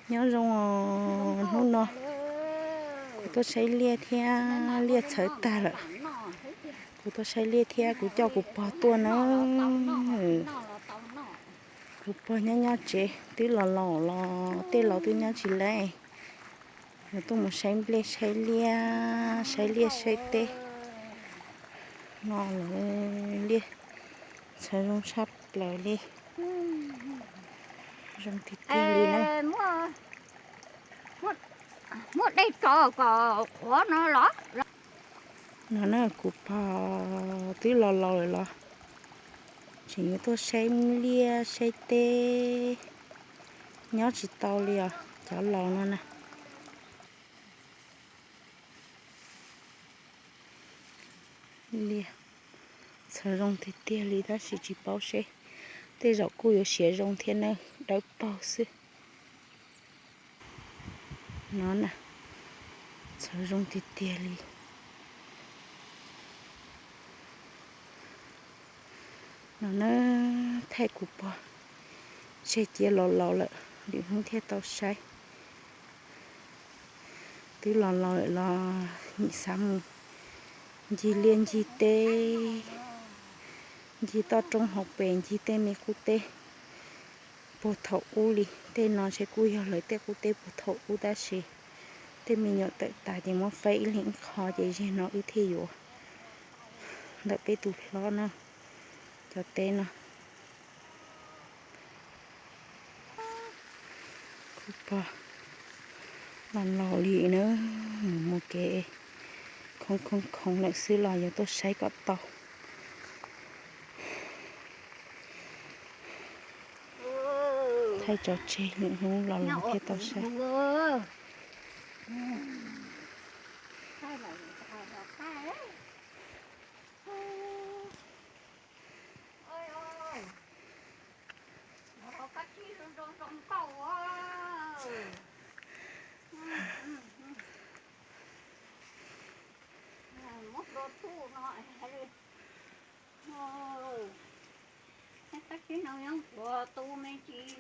Nyob zoo, hnub no kuv tuaj saib liaj thiab, liaj txhawv tag lawm. Kuv tuaj saib liaj thiab kuv coj kuv pog tuaj na. Kuv pog nyob nyob tsev twb los laus los tej laus twb nyob tsis laij. Yuav tuaj mus saib nplej saib liaj, saib liaj saib teb. No lawm, liaj txhawv zoo tshaj plaws li. Zoo tiag tiag li na. Muab dej tso kom qhuav no los. No na, kuv pog twb los laus lawm los tseem yuav tuaj saib liaj saib teb, nyob tsis tau li os cov laus no na. Liaj txhawv zoo tiag tiag li tab sis tsis paub seb tej zaum kuj yuav siav zoo thiab na, dawb paug xwb. No na, txhawv zoo tiag tiag li. No na, thaij kuv pog tseg cia los laus lawm, lwm hnub thiaj tau saib. Twb los laus lawm los nim xav mus ncig liaj ncig teb, ncig toj roob hauv pes, ncig tej me qub teb puag thaum ub li. Tej no ntshe kuj yog lawv tej qub teb puag thaum ub tab sis tej me nyuam tawm tas ces muab faib ib leeg ib qho ces zeg no wb thiaj yuav ntawm peb tus hlob na cov teb no. Kuv pog los laus li na, mus mus kev khoov khoov khoov lawm xwb los yuav tuaj saib kom tau. Thaij tso tseg, lwm hnub los laus thiaj tau saib. Tab sis no nyob puas tu me ntsis.